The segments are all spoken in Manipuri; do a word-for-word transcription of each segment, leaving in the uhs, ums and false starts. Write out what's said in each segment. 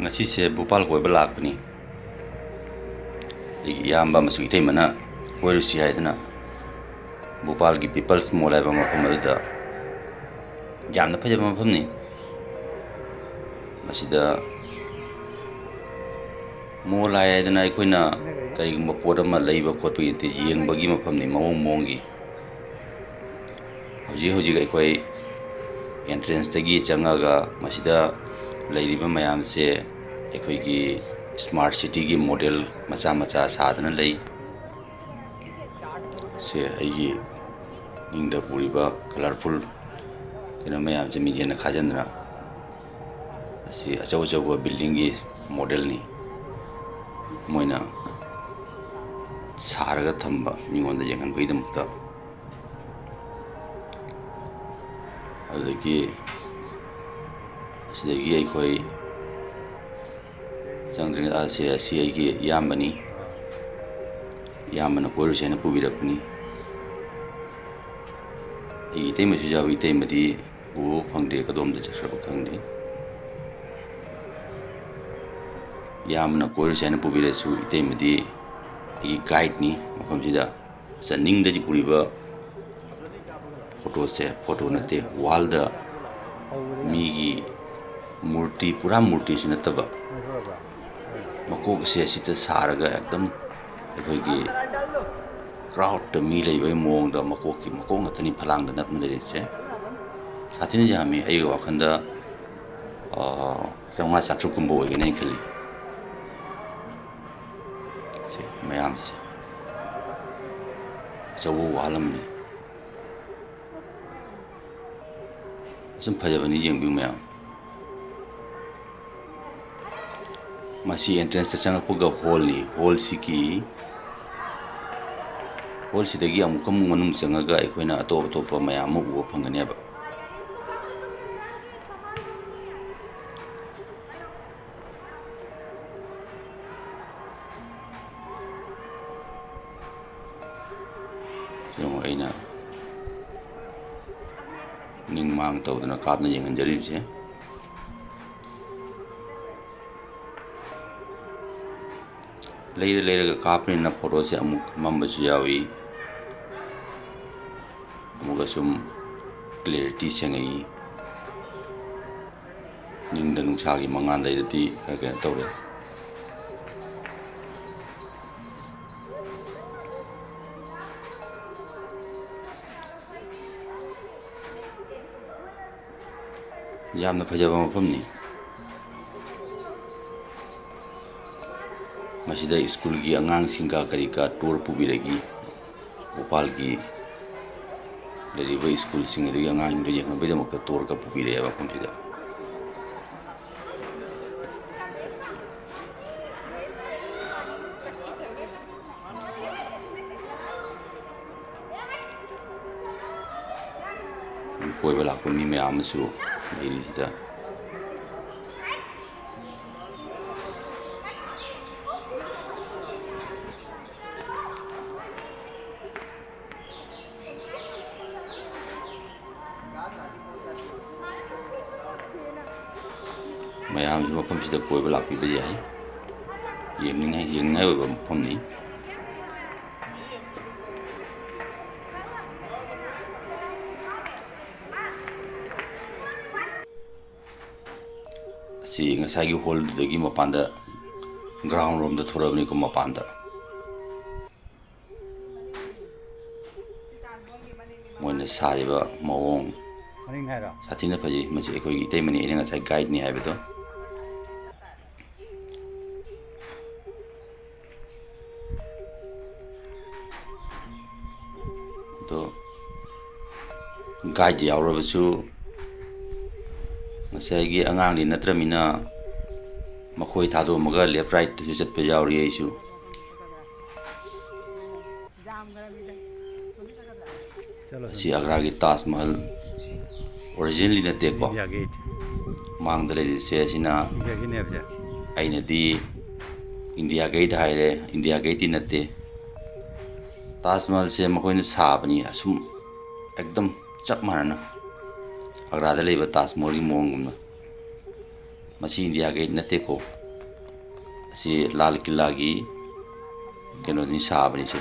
ꯉꯁꯤꯁꯦ ꯚꯣꯄꯥꯜ ꯀꯣꯏꯕ ꯂꯥꯛꯄꯅꯤ꯫ ꯑꯩꯒꯤ ꯏꯌꯥꯝꯕ ꯑꯃꯁꯨꯡ ꯏꯇꯩꯃꯅ ꯀꯣꯏꯔꯨꯁꯤ ꯍꯥꯏꯗꯅ ꯚꯣꯄꯥꯜꯒꯤ ꯄꯤꯄꯜꯁ ꯃꯣꯜ ꯍꯥꯏꯕ ꯃꯐꯝ ꯑꯗꯨꯗ ꯌꯥꯝꯅ ꯐꯖꯕ ꯃꯐꯝꯅꯤ꯫ ꯃꯁꯤꯗ ꯃꯣꯜ ꯍꯥꯏ ꯍꯥꯏꯗꯅ ꯑꯩꯈꯣꯏꯅ ꯀꯔꯤꯒꯨꯝꯕ ꯄꯣꯠ ꯑꯃ ꯂꯩꯕ ꯈꯣꯠꯄꯒꯤ ꯅꯠꯇꯦ, ꯌꯦꯡꯕꯒꯤ ꯃꯐꯝꯅꯤ, ꯃꯑꯣꯡ ꯃꯑꯣꯡꯒꯤ꯫ ꯍꯧꯖꯤꯛ ꯍꯧꯖꯤꯛ ꯑꯩꯈꯣꯏ ꯑꯦꯟꯇ꯭ꯔꯦꯟꯁꯇꯒꯤ ꯆꯪꯉꯒ ꯃꯁꯤꯗ ꯂꯩꯔꯤꯕ ꯃꯌꯥꯝꯁꯦ ꯑꯩꯈꯣꯏꯒꯤ ꯁ꯭ꯃꯥꯔꯠ ꯁꯤꯇꯤꯒꯤ ꯃꯣꯗꯦꯜ ꯃꯆꯥ ꯃꯆꯥ ꯁꯥꯗꯅ ꯂꯩ꯫ ꯁꯦ ꯑꯩꯒꯤ ꯅꯤꯡꯗ ꯄꯨꯔꯤꯕ ꯀꯂꯔꯐꯨꯜ ꯀꯩꯅꯣ ꯃꯌꯥꯝꯁꯦ ꯃꯤꯡꯁꯦꯜꯅ ꯈꯥꯖꯤꯟꯗꯅ, ꯑꯁꯤ ꯑꯆꯧ ꯑꯆꯧꯕ ꯕꯤꯜꯗꯤꯡꯒꯤ ꯃꯣꯗꯦꯜꯅꯤ꯫ ꯃꯣꯏꯅ ꯁꯥꯔꯒ ꯊꯝꯕ ꯃꯤꯉꯣꯟꯗ ꯌꯦꯡꯍꯟꯕꯒꯤꯗꯃꯛꯇ꯫ ꯑꯗꯨꯗꯒꯤ ꯑꯁꯤꯗꯒꯤ ꯑꯩꯈꯣꯏ ꯆꯪꯗ꯭ꯔꯤꯉꯩꯗ, ꯑꯁꯦ, ꯑꯁꯤ ꯑꯩꯒꯤ ꯏꯌꯥꯝꯕꯅꯤ꯫ ꯏꯌꯥꯝꯕꯅ ꯀꯣꯏꯔꯨꯁꯦ ꯍꯥꯏꯅ ꯄꯨꯕꯤꯔꯛꯄꯅꯤ꯫ ꯑꯩꯒꯤ ꯏꯇꯩꯃꯁꯨ ꯌꯥꯎꯏ꯫ ꯏꯇꯩꯃꯗꯤ ꯎꯕ ꯐꯪꯗꯦ, ꯀꯗꯣꯝꯗ ꯆꯠꯈ꯭ꯔꯕ ꯈꯪꯗꯦ꯫ ꯏꯌꯥꯝꯕꯅ ꯀꯣꯏꯔꯨꯁꯦ ꯍꯥꯏꯅ ꯄꯨꯕꯤꯔꯛꯑꯁꯨ, ꯏꯇꯩꯃꯗꯤ ꯑꯩꯒꯤ ꯒꯥꯏꯗꯅꯤ ꯃꯐꯝꯁꯤꯗ꯫ ꯆꯠꯅꯤꯡꯗꯒꯤ ꯄꯨꯔꯤꯕ ꯐꯣꯇꯣꯁꯦ, ꯐꯣꯇꯣ ꯅꯠꯇꯦ, ꯋꯥꯜꯗ ꯃꯤꯒꯤ ꯃꯨꯔꯇꯤ, ꯄꯨꯔꯥ ꯃꯨꯔꯇꯤꯁꯨ ꯅꯠꯇꯕ, ꯃꯀꯣꯛꯁꯦ ꯑꯁꯤꯗ ꯁꯥꯔꯒ ꯑꯦꯛꯗꯝ ꯑꯩꯈꯣꯏꯒꯤ ꯀ꯭ꯔꯥꯎꯗꯇ ꯃꯤ ꯂꯩꯕꯒꯤ ꯃꯑꯣꯡꯗ ꯃꯀꯣꯛꯀꯤ ꯃꯀꯣꯛ ꯉꯥꯛꯇꯅꯤ ꯐꯂꯥꯡꯗ ꯅꯞꯅ ꯂꯩꯔꯤꯁꯦ꯫ ꯁꯥꯊꯤꯅ ꯌꯥꯝꯃꯤ꯫ ꯑꯩꯒꯤ ꯋꯥꯈꯜꯗ, ꯑꯥ, ꯆꯥꯝꯃꯉꯥ ꯆꯥꯇ꯭ꯔꯨꯛ ꯀꯨꯝꯕ ꯑꯣꯏꯒꯅꯤ ꯍꯥꯏꯅ ꯈꯜꯂꯤ꯫ ꯁꯤ ꯃꯌꯥꯝꯁꯦ ꯑꯆꯧꯕ ꯋꯥꯜ ꯑꯃꯅꯤ꯫ ꯑꯁꯨꯝ ꯐꯖꯕꯅꯤ, ꯌꯦꯡꯕꯤꯌꯨ ꯃꯌꯥꯝ꯫ ꯃꯁꯤ ꯑꯦꯟꯇ꯭ꯔꯦꯟꯁꯇ ꯆꯪꯉꯛꯄꯒ ꯍꯣꯜꯅꯤ꯫ ꯍꯣꯜꯁꯤꯒꯤ, ꯍꯣꯜꯁꯤꯗꯒꯤ ꯑꯃꯨꯛꯀ ꯑꯃꯨꯛ ꯃꯅꯨꯡ ꯆꯪꯉꯒ ꯑꯩꯈꯣꯏꯅ ꯑꯇꯣꯞ ꯑꯇꯣꯞꯄ ꯃꯌꯥꯝ ꯑꯃ ꯎꯕ ꯐꯪꯒꯅꯦꯕ꯫ ꯌꯦꯡꯉꯣ, ꯑꯩꯅ ꯅꯤꯡꯃꯥꯡ ꯇꯧꯗꯅ ꯀꯥꯞꯅ ꯌꯦꯡꯍꯟꯖꯔꯤꯕꯁꯦ꯫ ꯂꯩꯔ ꯂꯩꯔꯒ ꯀꯥꯞꯄꯅꯤꯅ ꯐꯣꯇꯣꯁꯦ ꯑꯃꯨꯛ ꯃꯝꯕꯁꯨ ꯌꯥꯎꯏ, ꯑꯃꯨꯛꯀ ꯁꯨꯝ clarity ꯁꯦꯡꯉꯛꯏ꯫ ꯅꯤꯡꯗ ꯅꯨꯡꯁꯥꯒꯤ ꯃꯉꯥꯜ ꯂꯩꯔꯗꯤ ꯈꯔ ꯀꯩꯅꯣ ꯇꯧꯔꯦ꯫ ꯌꯥꯝꯅ ꯐꯖꯕ ꯃꯐꯝꯅꯤ꯫ ꯃꯁꯤꯗ ꯁ꯭ꯀꯨꯜꯒꯤ ꯑꯉꯥꯡꯁꯤꯡꯒ ꯀꯔꯤꯒ tour ꯄꯨꯕꯤꯔꯛꯏ꯫ ꯎꯄꯥꯜꯒꯤ ꯂꯩꯔꯤꯕ ꯁ꯭ꯀꯨꯜꯁꯤꯡ ꯑꯗꯨꯒꯤ ꯑꯉꯥꯡꯁꯤꯡꯗꯨ ꯌꯦꯡꯍꯟꯕꯒꯤꯗꯃꯛꯇ tourꯒ ꯄꯨꯕꯤꯔꯛꯑꯦ ꯃꯐꯝꯁꯤꯗ꯫ ꯀꯣꯏꯕ ꯂꯥꯛꯄ ꯃꯤ ꯃꯌꯥꯝ ꯑꯃꯁꯨ ꯂꯩꯔꯤꯁꯤꯗ꯫ ꯃꯌꯥꯝꯁꯨ ꯃꯐꯝꯁꯤꯗ ꯀꯣꯏꯕ ꯂꯥꯛꯄꯤꯕ ꯌꯥꯏ꯫ ꯌꯦꯡꯅꯤꯡꯉꯥꯏ, ꯌꯦꯡꯅꯤꯡꯉꯥꯏ ꯑꯣꯏꯕ ꯃꯐꯝꯅꯤ꯫ ꯑꯁꯤ ꯉꯁꯥꯏꯒꯤ hallꯗꯨꯗꯒꯤ ꯃꯄꯥꯟꯗ ground ꯔꯣꯝꯗ ꯊꯣꯔꯛꯑꯕꯅꯤꯀꯣ, ꯃꯄꯥꯟꯗ꯫ ꯃꯣꯏꯅ ꯁꯥꯔꯤꯕ ꯃꯑꯣꯡ ꯃꯅꯤꯡ ꯍꯥꯏꯔꯣ? ꯁꯥꯊꯤꯅ ꯐꯖꯩ꯫ ꯃꯁꯤ ꯑꯩꯈꯣꯏꯒꯤ ꯏꯇꯩꯃꯅꯤ, ꯑꯩꯅ ꯉꯁꯥꯏ guideꯅꯤ ꯍꯥꯏꯕꯗꯣ꯫ ꯑꯗꯣ guide ꯌꯥꯎꯔꯕꯁꯨ ꯉꯁꯥꯏꯒꯤ ꯑꯉꯥꯡꯗꯤ ꯅꯠꯇ꯭ꯔꯃꯤꯅ ꯃꯈꯣꯏ ꯊꯥꯗꯣꯛꯑꯝꯃꯒ left rightꯇꯁꯨ ꯆꯠꯄ ꯌꯥꯎꯔꯤ ꯑꯩꯁꯨ꯫ ꯆꯠꯂꯣ, ꯑꯁꯤ ꯑꯒ꯭ꯔꯥꯒꯤ ꯇꯥꯖ ꯃꯍꯜ originally ꯅꯠꯇꯦꯀꯣ꯫ India get. ꯃꯥꯡꯗ ꯂꯩꯔꯤꯕꯁꯦ ꯑꯁꯤꯅ ꯏꯟꯗꯤꯌꯥꯒꯤꯅꯦꯕꯁꯦ꯫ ꯑꯩꯅꯗꯤ ꯏꯟꯗꯤꯌꯥ ꯒꯦꯠ ꯍꯥꯏꯔꯦ, ꯏꯟꯗꯤꯌꯥ ꯒꯦꯠꯇꯤ ꯅꯠꯇꯦ꯫ ꯇꯥꯖ ꯃꯍꯜꯁꯦ ꯃꯈꯣꯏꯅ ꯁꯥꯕꯅꯤ ꯑꯁꯨꯝ ꯑꯦꯛꯗꯝ ꯆꯞ ꯃꯥꯟꯅꯅ ꯑꯒ꯭ꯔꯥꯗ ꯂꯩꯕ ꯇꯥꯖ ꯃꯍꯜꯒꯤ ꯃꯑꯣꯡꯒꯨꯝꯅ꯫ ꯃꯁꯤ ꯏꯟꯗꯤꯌꯥ ꯒꯦꯠ ꯅꯠꯇꯦꯀꯣ꯫ ꯑꯁꯤ ꯂꯥꯜ ꯀꯤꯂꯥꯒꯤ ꯀꯩꯅꯣꯅꯤ ꯁꯥꯕꯅꯤꯁꯦ꯫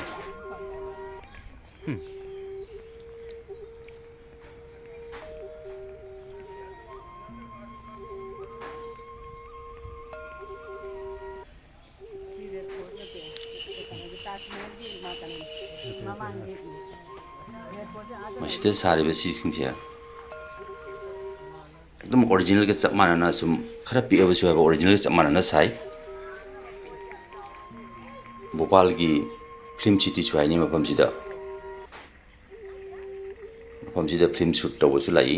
ꯃꯁꯤꯗ ꯁꯥꯔꯤꯕ ꯁꯤꯁꯤꯡꯁꯦ ꯑꯗꯨꯝ ꯑꯣꯔꯤꯖꯤꯅꯦꯜꯒ ꯆꯞ ꯃꯥꯟꯅꯅ, ꯁꯨꯝ ꯈꯔ ꯄꯤꯛꯑꯕꯁꯨ ꯍꯥꯏꯕ, ꯑꯣꯔꯤꯖꯤꯅꯦꯜꯒ ꯆꯞ ꯃꯥꯟꯅꯅ ꯁꯥꯏ꯫ ꯚꯣꯄꯥꯜꯒꯤ ꯐꯤꯂꯝ ꯁꯤꯇꯤꯁꯨ ꯍꯥꯏꯅꯤ ꯃꯐꯝꯁꯤꯗ꯫ ꯃꯐꯝꯁꯤꯗ ꯐꯤꯂꯝ ꯁꯨꯠ ꯇꯧꯕꯁꯨ ꯂꯥꯛꯏ꯫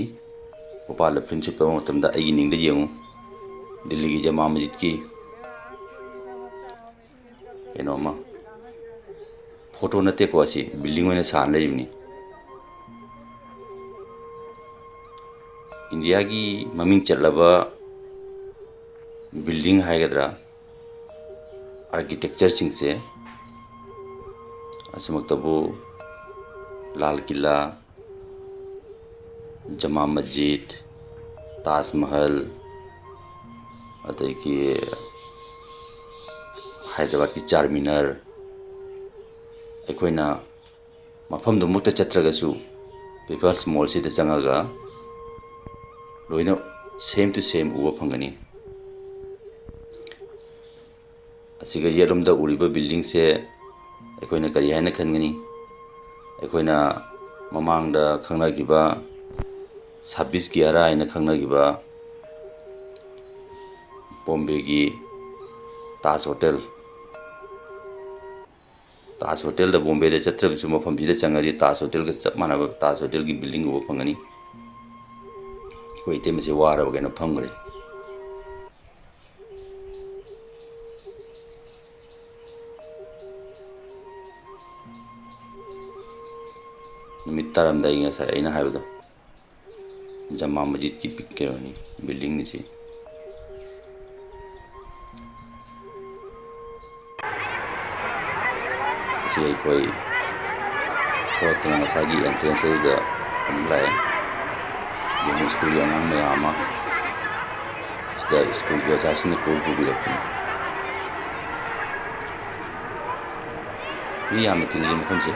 ꯚꯣꯄꯥꯜꯗ ꯐꯤꯂꯝ ꯁꯨꯠ ꯇꯧꯕ ꯃꯇꯝꯗ ꯑꯩꯒꯤ ꯅꯤꯡꯗ ꯌꯦꯡꯉꯨ, ꯗꯤꯜꯂꯤꯒꯤ ꯖꯃꯥ ꯃꯁꯖꯤꯗꯀꯤ ꯀꯩꯅꯣꯝꯃ, ꯐꯣꯇꯣ ꯅꯠꯇꯦꯀꯣ, ꯑꯁꯤ ꯕꯤꯜꯗꯤꯡ ꯑꯣꯏꯅ ꯁꯥꯔ ꯂꯩꯔꯤꯕꯅꯤ꯫ ꯏꯟꯗꯤꯌꯥꯒꯤ ꯃꯃꯤꯡ ꯆꯠꯂꯕ ꯕꯤꯜꯗꯤꯡ ꯍꯥꯏꯒꯗ꯭ꯔꯥ, ꯑꯥꯔꯀꯤꯇꯦꯛꯆꯔꯁꯤꯡꯁꯦ, ꯑꯁꯤꯃꯛꯇꯕꯨ ꯂꯥꯜ ꯀꯤꯂꯥ, ꯖꯃꯥ ꯃꯁꯖꯤꯗ, ꯇꯥꯖ ꯃꯍꯜ, ꯑꯗꯒꯤ ꯍꯥꯏꯗ꯭ꯔꯕꯥꯗꯀꯤ ꯆꯥꯔꯃꯤꯅꯔ, ꯑꯩꯈꯣꯏꯅ ꯃꯐꯝꯗꯨꯃꯛꯇ ꯆꯠꯇ꯭ꯔꯒꯁꯨ ꯄꯤꯄꯜꯁ ꯃꯣꯜꯁꯤꯗ ꯆꯪꯉꯒ ꯂꯣꯏꯅ ꯁꯦꯝ ꯇꯨ ꯁꯦꯝ ꯎꯕ ꯐꯪꯒꯅꯤ꯫ ꯑꯁꯤꯒ ꯌꯦꯠꯂꯣꯝꯗ ꯎꯔꯤꯕ ꯕꯤꯜꯗꯤꯡꯁꯦ ꯑꯩꯈꯣꯏꯅ ꯀꯔꯤ ꯍꯥꯏꯅ ꯈꯟꯒꯅꯤ? ꯑꯩꯈꯣꯏꯅ ꯃꯃꯥꯡꯗ ꯈꯪꯅꯈꯤꯕ ꯁꯥꯕꯤꯁ ꯀꯤꯌꯥꯔꯥ ꯍꯥꯏꯅ ꯈꯪꯅꯈꯤꯕ ꯕꯣꯝꯕꯦꯒꯤ ꯇꯥꯖ ꯍꯣꯇꯦꯜ, ꯇꯥꯖ ꯍꯣꯇꯦꯜꯗ ꯕꯣꯝꯕꯦꯗ ꯆꯠꯇ꯭ꯔꯕꯁꯨ ꯃꯐꯝꯁꯤꯗ ꯆꯪꯉꯗꯤ ꯇꯥꯖ ꯍꯣꯇꯦꯜꯒ ꯆꯞ ꯃꯥꯟꯅꯕ ꯇꯥꯖ ꯍꯣꯇꯦꯜꯒꯤ ꯕꯤꯜꯗꯤꯡ ꯎꯕ ꯐꯪꯒꯅꯤ꯫ ꯑꯩꯈꯣꯏ ꯏꯇꯩꯃꯁꯦ ꯋꯥꯔꯕ ꯀꯩꯅꯣ ꯐꯝꯈ꯭ꯔꯦ꯫ ꯅꯨꯃꯤꯠ ꯇꯥꯔꯝꯗꯥꯏ ꯉꯁꯥꯏ ꯑꯩꯅ ꯍꯥꯏꯕꯗꯣ, ꯖꯃꯥ ꯃꯁꯖꯤꯗꯀꯤ ꯄꯤꯛ ꯀꯩꯅꯣꯅꯤ, ꯕꯤꯜꯗꯤꯡꯅꯤ ꯁꯤ꯫ ꯑꯁꯤ ꯑꯩꯈꯣꯏ ꯊꯣꯛꯂꯛꯇꯅ ꯉꯁꯥꯏꯒꯤ ꯑꯦꯟꯇ꯭ꯔꯦꯟꯁ ꯑꯗꯨꯗ ꯑꯃꯨꯛ ꯂꯥꯛꯑꯦ꯫ ꯌꯦꯡꯉꯨ, ꯁ꯭ꯀꯨꯜꯒꯤ ꯑꯉꯥꯡ ꯃꯌꯥꯝ ꯑꯃ ꯁꯤꯗ ꯁ꯭ꯀꯨꯜꯒꯤ ꯑꯣꯖꯥꯁꯤꯡꯅ ꯇꯨꯔ ꯄꯨꯕꯤꯔꯛꯄꯅꯤ꯫ ꯃꯤ ꯌꯥꯝꯅ ꯇꯤꯜꯂꯤ ꯃꯐꯝꯁꯦ꯫